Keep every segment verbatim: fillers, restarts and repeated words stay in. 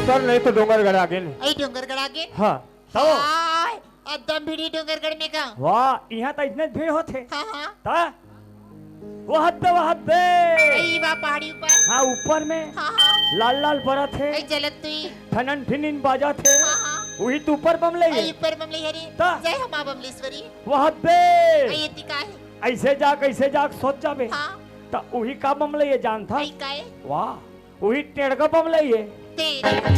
चल, नहीं तो डोंगरगढ़ आगे नहीं। अई डोंगरगढ़ आगे? हाँ। तो? हाय, एकदम भीड़ हे डोंगरगढ़ में का। वाह, इहाँ तो इतने भीड़ होथे। हाँ, हाँ। ता? वो हद्दे, वो हद्दे। अई वाह, पहाड़ी ऊपर। हाँ, ऊपर में। हाँ, हाँ। लाल लाल बरत हे। अई जलत तुई। ठनन ठिनिन बाजत हे। हाँ, हाँ। उही तो ऊपर बमलई हे। अई ऊपर बमलई हे रे। ता? जय हो माँ बमलेश्वरी। वो हद्दे। अई एती का हे? अइसे जाग, अइसे जाग, सोच जाबे। हाँ। ता उही का बमलई हे जानथा? अई का हे? वाह। उही टेड़का बमलई हे। तेरे।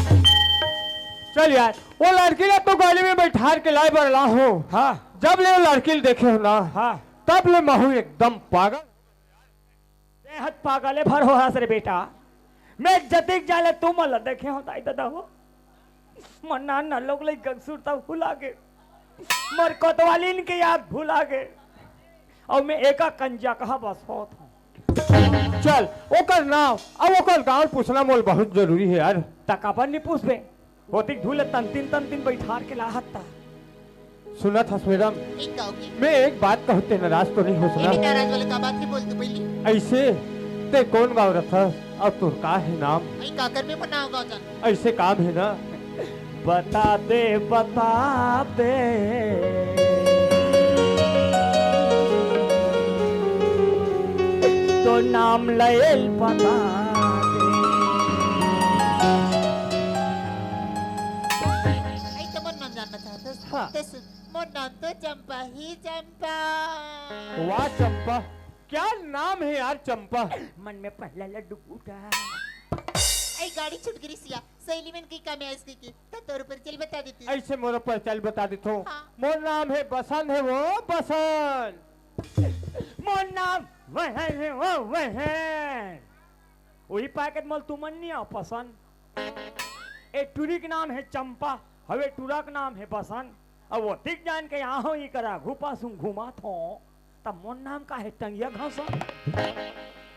चल यार, वो लड़की ला तो गाड़ी में बैठार के लाय बर ला हों। हाँ। जब ले वो लड़की ला देखे हों ना, हाँ। तब ले महूँ एकदम पागल। तें हत पागले भर हो हस रे बेटा। मैं जतिक जाले तुमन ला देखे हों दाई ददा हो। मोर नान नान लोग लइका के सुरता भुला गे। मोर कोतवालिन के याद भुला गे। अउ मैं एका कंजकहा बस होत हों। चल, ओकर नाम अउ ओकर गाँव पूछना मोला बहुत जरूरी हे यार। त काबर नइ पूछबे? ओतिक धूल तंतिन तंतिन बैठार के लाहत ता। सुनत हस मैडम, एक गाँव की। मैं एक बात कहूँ, तें नाराज तो नइ होस ना? ये नाराज वाले का बात हे, बोल तू पहली। अइसे, तें कोन गाँव रथस अउ तोर का हे नाम? अई काकर में बनाओ गाँव जान। अइसे काम हे ना, बता दे, बता दे। तो नाम लयल बता दे। अई तो मोर नाम जानना चाहत हस? हाँ। तो सुन, मोर नाम तो चंपा ही चंपा। वाह चंपा, क्या नाम है यार चंपा। मन में पहला लड्डू फूटा। अई गाड़ी छूट गे रिहिस या। सहेली मन कहि का मैं आइस कहिके, त तोर परिचय ल बता देती। अइसे मोर परिचय ल बता देथों। हाँ। मोर नाम हे बसंत हे वो बसंत। मोर नाम वहन हे वो वहन। उही पाय के त मोला तुमन नइ आव पसंद। ए टुरी के नाम हे चंपा, अउ ए टुरा के नाम हे बसंत। अउ ओतिक जान के आहों, इकर आघू पासू घूमत हों, त मोर नाम का हे टंगिया घसंत।